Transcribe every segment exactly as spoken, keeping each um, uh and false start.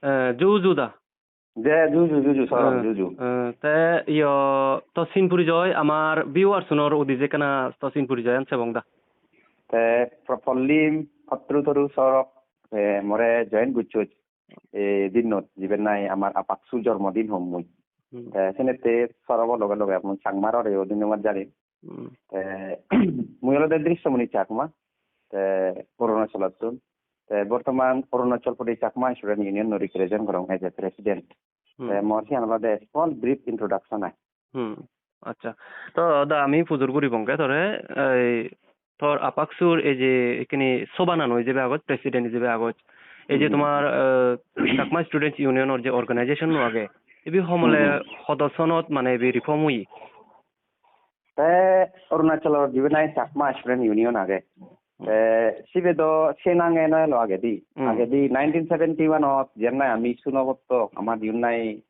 Eh, ju ju da. Je, ju ju, ju ju, salam, Eh, ju ju. Eh, te iyo, to sin purijoy amar viewers unor udije ekkana to sin purijoy an sebong da. Te pro-, pollim, hotturu toru sorok, te more join gucchoj. E dinnot, jiben nahi amar Apaksu jormo din hom mui. Hmm. Te senette sorobo loge loge mui Changmar ore o dinnot jani. Hmm. Te mui olode Drishyamuni Chakma, te Arunachalottun. Te bortoman Arunachal Pradesh Chakma Student Union no represent gorong as a president. Hmm. Te mor siyan olode small brief introduction ai. Hmm. Accha. To da ami pujor guribonge tore, ei tor Apaksur ei je ekkini sobanan oi jebe agoj, president ijebe agoj. Ei je Hmm. tomar, eh, Chakma Students Union or je organization no age, ibi homole Hmm. hodo sonot mane ibi reform oye? Te Arunachalor jibe nahi Chakma Student Union age. Hmm. Te sibe do se nange no elo agedi. Hmm. Agedi nineteen seventy-one ot jiyen nahi ami suno gotto, amar jiyen nahi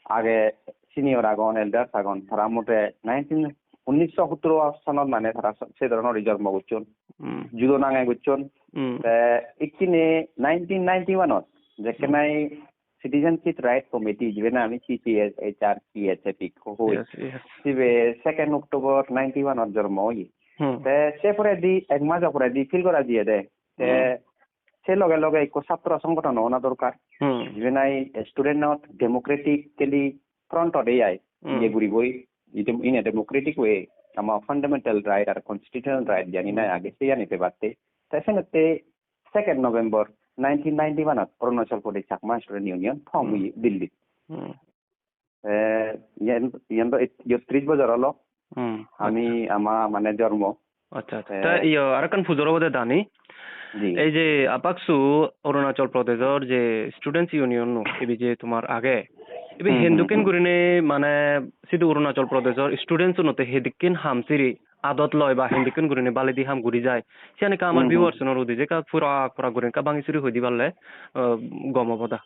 age senior agon, elders agon, tara mote nineteen, unnisho sottoro sonot mane tara se dhoronor jormo gocchon. Hmm. Judo nange gocchon. Hmm. Te ikkine nineteen ninety-one ot jekke Hmm. nahi Citizenship Right Committee, jibe nahi ami C C H R P H A P hoi. Yes, yes. Sibe second October ninety-one ot jormo oye. Hmm. Te se poredi ek mas poredi feel gora jiye de. Te Hmm. se loge loge ikko satro songgothon ona dorkar. Hmm. Jibe nahi student not democratically front ot ei ai. Hmm. Iye guriboi, ite-, in a democratic way, ama fundamental right ar constitutional right jani nahi Hmm. age, se jani pebatte. Te senotte second November nineteen ninety-one ot Arunachal Pradesh Chakma Student Union form Hmm. oye Delhi. Hmm. Eh, iyen, iyen do et-, iye tris bojor olo. Hmm, ami, accha. Ama mane jormo. Accha, accha. Eh, ta iyo, arekkan pujor obode dani. Ji. Ei je Apaksu Arunachal Pradeshor je Students Union no, ibe je tomar age. Ibe Hmm, hmm, hindukken hmm. Gurine mane sidu Arunachal Pradeshor students unotte hidikken ham siri adot loi ba hindikken gurine baledi ham guri jai. Siyan ekka amar Hmm, hmm. Viewers unor udije ekka pura, pura gurine ekka bangi suri hoi di parle, eh, gom obo da.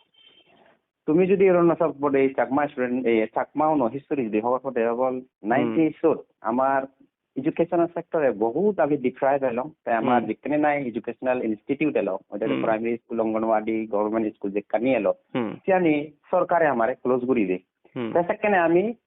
Tumi jodi Arunachal Pradesh Chakma student, eh, Chakma uno history jodi hobor pode obol, Hmm. nineties ot amar educational sector e bohut age deprive elong, te amar Hmm. jekkene nahi educational institute elo, ode Hmm. primary school, Anganwadi, government school jekkani elo, Hmm. siyani sorkare amare close guri de. Hmm. Te sekkene ami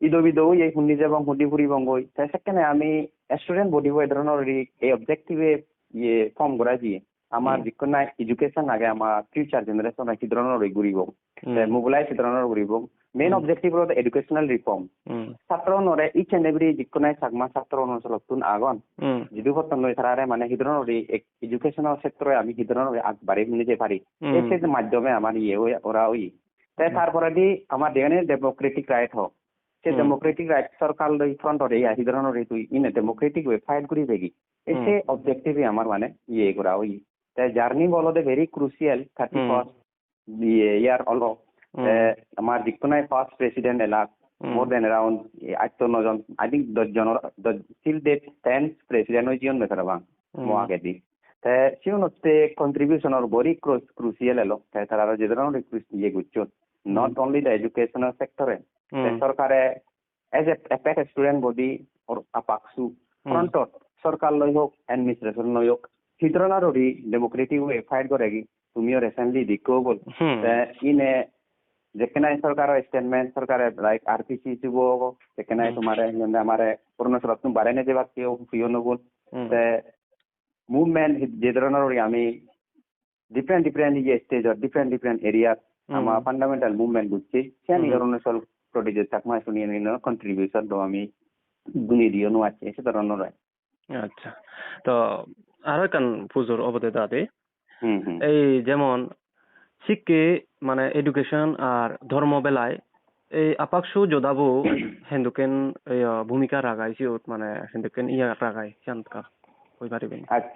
ido bido oye hundi jebong, hundi puribong goi. Te sekkene ami student body bo e dhoronor ri-, ei objective e iye form gora jiye. Amar Hmm. jikkun nahi education age, amar future generation e hi dhoronor guribong. Hmm. Te mobilize hi dhoronor guribong. Main Hmm. objective olode educational reform. Hmm. Satro unore each and every jikkun nahi Chakma satro unor solottun agon. Hmm. Jidu potton noi tarare mane hi dhoronor ek-, educational sector e ami hi dhoronor ag bari nije pari. Hmm. Ei se maddhome amar iye oi-, ora oi. Te Hmm. tar poredi amar degani democratic right ho. Se Hmm. democratic right sorkar loi front ot ei hi dhoronor tui in a democratic way fight guri degi. Ei Hmm. se objective e amar mane iye gora oi. Te journey bo olode very crucial, thirty-first Hmm. iye year olo. Hmm. Te amar jikkun nahi first president elak, Hmm. more than around, eh, atto no jon, I think dosh jonor, dosh, till date ten president oi jiyon betara bang. Hmm. Mo agedi. Te siunotte contribution or very cru-, crucial elo. Te tarare je dhoronor request iye gocchon. Not Hmm. only the educational sector e. Te Hmm. sorkare as a, APEC student body or Apaksu Hmm. front ot sorkar loi hok, administration loi hok, hi dhoronor uri democratic way fight goregi, tumiyo recently dikko gol. Hmm. Te ine jekkene sorkaro statement, sorkare like R P C subo, jekkene Hmm. tomare, yende amare Arunachalottun bare nejebak keyo, keyo no gol. Hmm. Te movement hi-, je dhoronor uri ami different different iye stage or different different area Hmm. ama fundamental movement gocche, siyani Hmm. Arunachal Pradesh Chakma Student Union contribution do ami guni diyo no acche, se dhoronor oi. Accha. To aro ekkan pujor obode dade. Hmm, hmm. Ei jemon sikke mane education ar dhormo belai ei Apaksu jodabo hindukken, eh, bhumika ragai siyot mane hindukken iya ragai siyan ekka hoi pariben? Accha.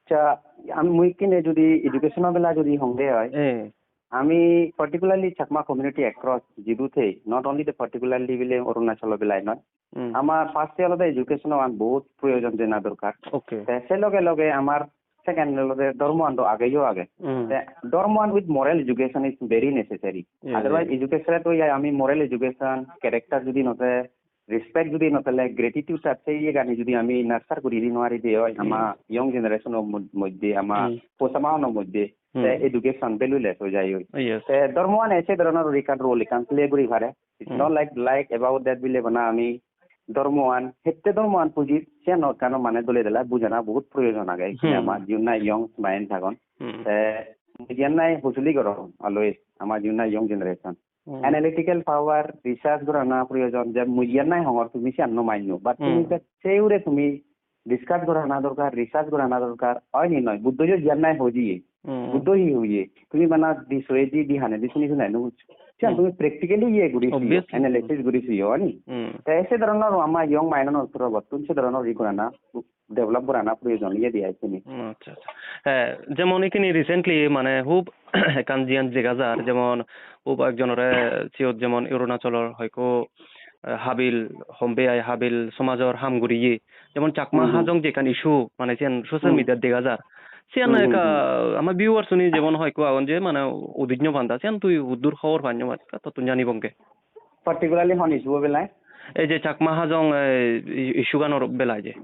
Accha, ami mui ikkine jodi education-o bela jodi honge oi, Eh. ami particularly Chakma community across jidu thei, not only the particularly bile Arunachal-o belai noi. Hmm. Amar first-e olode education-o an bahut proyojon jena dorkar. Okay. Te se loge loge amar second olode dhormo an do ageyo age. Hmm. Te dhormo an with moral education is very necessary. Yeah, Otherwise, yeah. Education to ya ami moral education, character jodi no te respect jodi no thele, gratitude ase iye gani jodi ami nurture guri di no pari de oi, Hmm. ama young generation o mod-, moddhe, ama Hmm. posama no moddhe, Hmm. Te education value less oi jai oi. Yes. Te dhormoan ese dhoronor ekkan role ekkan play guri pare. It's Hmm. not like, like about that bile bana ami dhormoan, hette dhormoan pujir, siyan ekkan mane dole dale bujana bahut proyojon age. Hmm. Ama jiun nahi young mind thagon. Hmm. Te jiyan nahi hojoli goron always, ama jiun nahi young generation. Hmm. Analytical power, research gorana proyojon, je mui jiyan nahi hongor tumi siyan no manno. But tumi Hmm. se, se hure tumi discuss gorana dorkar, research gorana dorkar, oi ni noi? Buddho jo jiyan nahi hojiye. Hmm. Buddho hi hoye? Tumi bana di soye di, di hane di suni suni no bujjo. Siyan Hmm. tumi practically iye guri siyo, Obviously. analysis guri siyo, ani? Hmm. Te se dhoronor ama young mind-or torobottun se dhoronor i gorana, develop gorana proyojon iye di ai sini. Hmm, acha, acha. Eh, jemon ikkini recently mane hub ekkan jiyan dega jar, jemon hub ekjonore siyot jemon Arunachalor hoyekko, eh, habil, hombe ai habil somajor ham guriye. Jemon Chakma Hmm, hmm. Hajong je ekkan issue, mane siyan social Hmm. media dega jar. Siyan Hmm, hmm, ekka hmm. ama viewers-uni jemon hoyekko agon je mane udinyo panda, siyan tui uddur hobor panyo ba, tottun jani bonge. Particularly hon issue belai? Ei je Chakma Hajong, eh, i-, issue ganor belai je.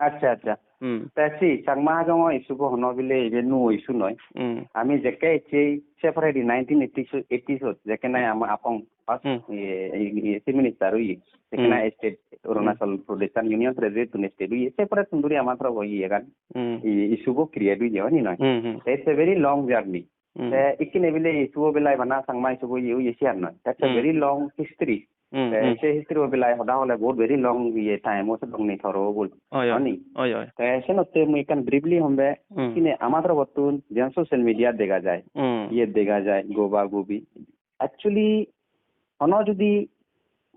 Acha, acha. Hmm. Te si, Chakma Hajong issue bo hono bile ibe nuo issue noi. Hmm. Ami jekke ecche separate nineteen eighty, eighty sot, jekke nahi ama apong first, Hmm. iye, iye, iye, Chief Minister oye. Jekke Hmm. nahi state Arunachal Pradesh an Union Territory tun state oye. Separate tun duri ama torobo iye gan. Hmm. I-, issue bo create oye, oni noi? Hmm, hmm. It's a very long journey. Hmm. Te ikkine bile issue bo belai bana Changma issue bo iye oye siyan noi. That's a Hmm. very long history. Hmm, Te hmm. se history bo belai hoda hole bahut very long iye time o sedok nei thoro bol. Oi, oi. Oni? Oi, oi. Te senotte mui ekkan briefly hombe Hmm. ikkine ama torobottun jiyan social media dega jai. Hmm. Iye dega jai, goba gobi. Actually, hono judi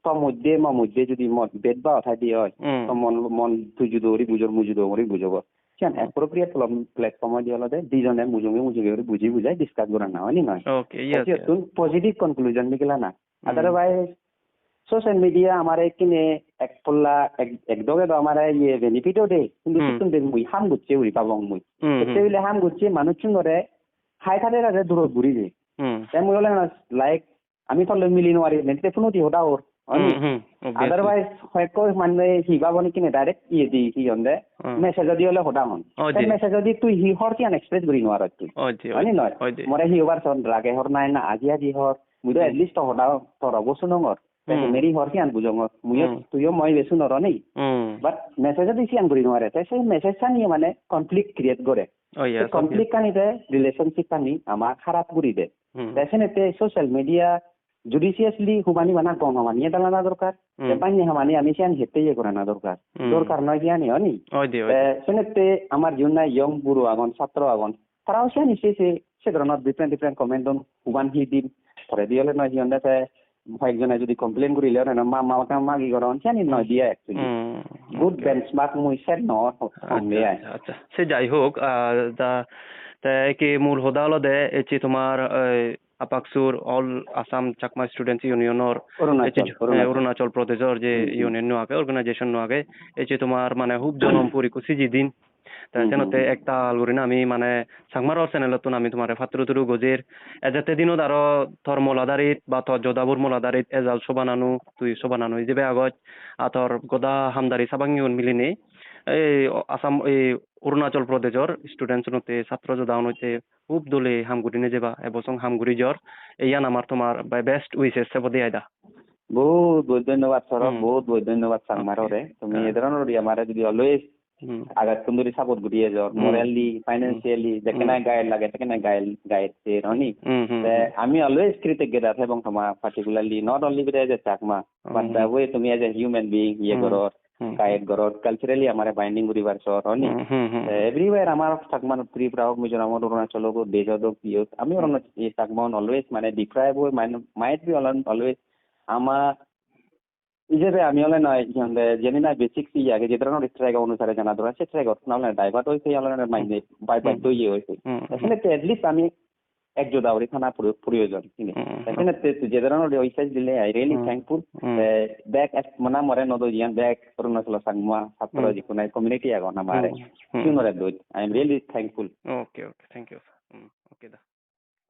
to moddhe, mo moddhe judi mo bed ba thai di oi, Hmm. to mon, mon tui judo guri bujor, mui judo guri bujobo. Siyan Hmm. appropriate plam-, platform odi olode dijone mujunge mujunge guri buji bujai discuss gorana, oni noi? Okay, yes, Te yes. siyottun positive conclusion nigilana. Hmm. Otherwise, social media amare ekkine ek polla, ek, ek doge do amare iye benefit o de, hintu Hmm. sittun de mui ham gocche uri pabong mui. Hmm, Ette hmm. bile ham gocche manuchchun gore hai thade thade durot guri de. Hmm. Te mui ole na, like, ami tolle mili nuari, nente phone-odi hoda hor, oni? Hmm, hmm, obviously. Otherwise, hoyekko mane hi babon ikkine direct iye di, hi honde, Hmm. message-odi ole hoda hon. Oi Te je. message-odi tui hi hor siyan express guri nuarot tui. Oi je, oi Oni je, noi? oi je. More hi hobar son, rage hor nai na aji aji hor. Mui do Hmm. at least to hoda torobo sunongor. Te Hmm. meri hor siyan bujongor. Muiyo Hmm. tuiyo moi be sunor, oni? Hmm. But message-odi siyan guri nuare. Te se message-ani mane conflict create gore. Oh, yes, Se conflict-ani te relationship-ani ama harap guri de. Hmm. Te senette social media judiciously hubani bana gom hamani edalana dorkar. Te Hmm. banye hamani ami siyan hette iye gorana dorkar. Hmm. Dorkar noi siyani, oni? Oi de, oi de. Te senette amar jiun nahi young buro agon, satro agon, tarao siyani se, se, se dhoronor different, different comment don, huban hi din, poredi ole noi hi honde te hoyekjone judi complain gurile ole noi, ma, ma, ma, magi goron, siyani noi diya actually. Hmm, Good okay. benchmark mui set no hong Acha, ai. acha, acha. Se jai hok, ah, da, te ki mul hoda olode, ecche tomar, eh, APCSU-r, All Assam Chakma Students Union-or, Arunachal, ecche, eh, Arunachal. Arunachal Pradesh-or je Hmm, hmm. union-no age, organization-no age, ecche tomar mane hub jonom puri ekko siji din. Te Hmm, senotte hmm, hmm. ektal gurinei ami mane Changmar Or channel-ottun ami tomare patturu turu gojer. Ejette dinot aro tor moladarit ba tor jodabur moladarit ejal sobananu, tui sobananu ijebe agoj, a tor goda hamdari sabangiun milinei ei Assam, ei Arunachal Pradesh-or students-unotte, satro joda-unotte hub dole ham guri nejeba, ebo song ham guri jor. Eiyan amar tomar be-, best wishes sebode aida. Bohut bohut dhonnobad, Saurabh, Hmm. bohut bohut dhonnobad Changmar Okay. Ore. Tumi Ah. ei dhoronor guri amare jodi always Hmm. agattun dhuri support guri ejor, Hmm. morally, Hmm. financially, jekkene Hmm. guide lage, sekkene guide, guide ser, honi? Hmm, hmm, Te hmm. ami always kritoggo thebong toma, particularly not only as a Chakma, but Hmm. the way tumi as a human being iye Hmm. goror, Hmm. guide goror, culturally amare binding guribar sor, honi? Hmm, hmm, hmm. Te everywhere amar Chakma, Tripura hok, Mizoram hok, Arunachal hok, dejot hok, iyot, ami Hmm. Arunach-, ei Chakma always mane deprive oi, mane might be alon-, always ama ijebe ami ole noi, hi honde, jeni na basic iye age, je dhoronor track onusare jana dorkar, se track-ot na ole divert oi, se ole noi mane Hmm. bai-, Hmm. baiddo iye oi. Hmm, hmm. Ekhane te at least ami ek joda guri thana proyo-, proyojon, hini. Hmm, hmm. Ekhane te tui je dhoronor research dile, I really Hmm. thankful. Hmm. Te bek ek mane more nodo jiyan bek Arunachal Changma satro Hmm. jikkun community agon amare. Hmm. Hmm. Sigunore doi. I am really thankful. Okay, okay. Thank you, sir. Hmm. Okay, da.